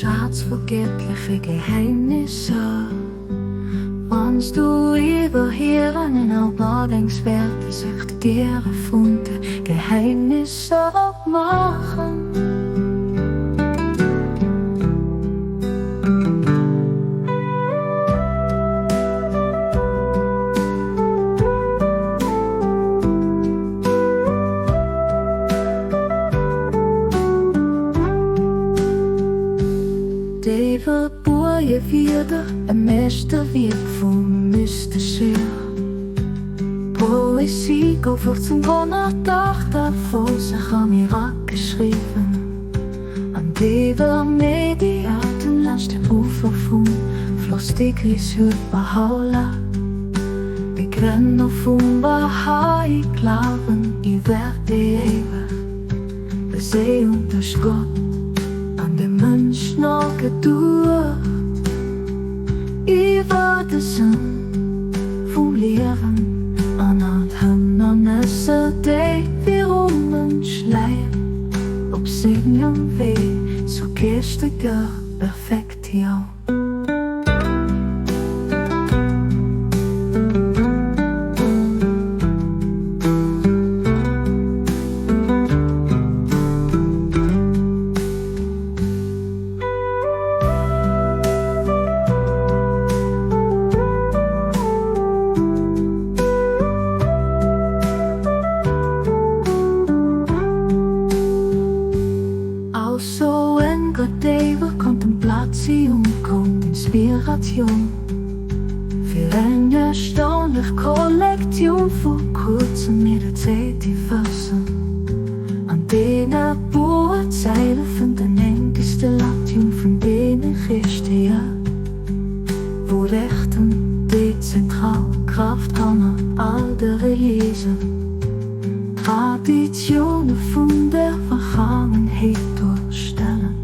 Schatz vu gëttleche Geheimnisser. Wann s du iwwer hiren Ënnerdenks wäerte sech d'Diere vun de Geheimnisser opmaachen. Déi verbuerge Wierder, e Meeschterwierk vu mystescher Poesie, gouf 1858 am Irak geschriwwen an deewer Mediaten laanscht dem Ufer vum Floss Tigris huet Bahá'u'lláh, de Grënner vum Bahá'í Glawen, iwwer déi éiweg Bezéiung tëscht Gott an dem Mënsch nogeduecht, iwwer de Sënn vum Liewen an all d'Hënnernesser, déi virum Mënsch leien op sengem Wee zur geeschteger Perfektioun. Aussoen, Gott Kontemplation kommt Inspiration fir eng erstaunlech Kollektion vu kuerze Meditative Versen. An deene puer Zeile fënnt en eng Distillation vun deene richtege Wuerten, déi d'zentral Kraaft hannert all de reliéisen Traditioune vun der Vergaangenheet duerstellen.